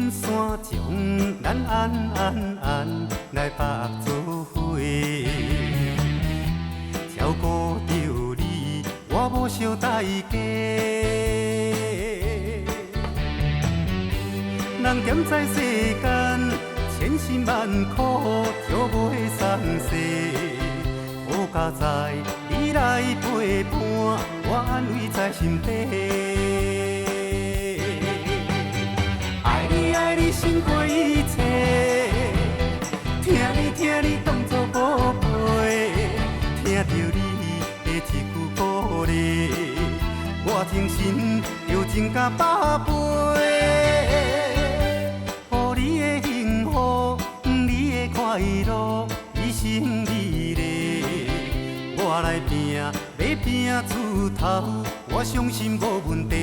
分散将咱安安安来缚做伙，照顾著你，我無相代價。人踮在世間，千辛萬苦，就袂送世。好佳哉，你來陪伴，我安慰在心底。愛你愛你勝過一切，疼你疼你當作寶貝，聽著你的一句鼓勵，我精神又增加百倍。予你的幸福，你的快樂，一生美麗。我來拼，欲拼出頭，我相信無問題。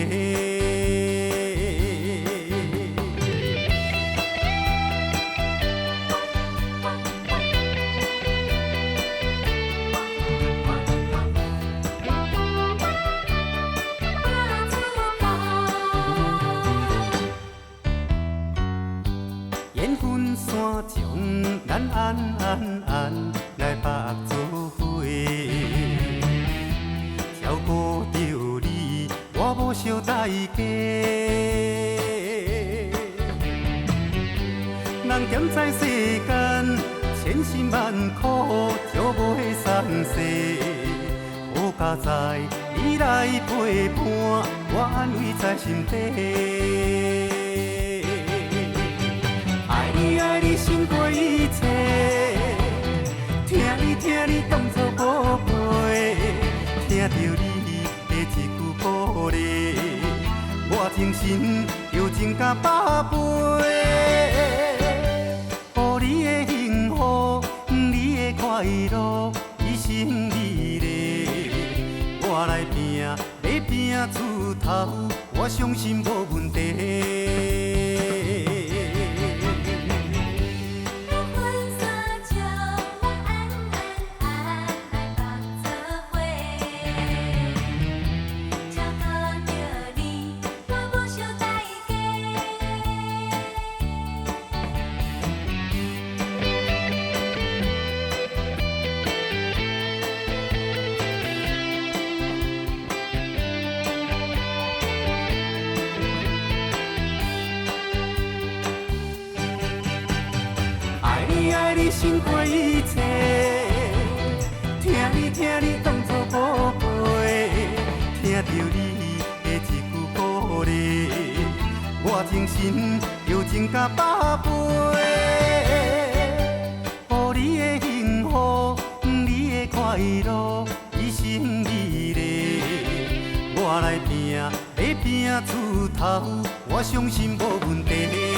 緣分散將咱安安安來縛做伙，照顧著你，我無相代價。人踮在世間，千辛萬苦，就袂送世。好佳哉，你來陪伴，我安慰在心底。愛你愛你勝過一切，疼你疼你當作寶貝，聽著你的一句鼓勵，我精神又增加百倍。予你的幸福，你的快樂，一生美麗。我來拼，欲拼出頭，我相信無問題。愛你愛你勝過一切，疼你疼你當作寶貝，聽著你的一句鼓勵，我精神又增加百倍。予你的幸福，你的快樂，一生美麗。我來拼，欲拼出頭，我相信無問題。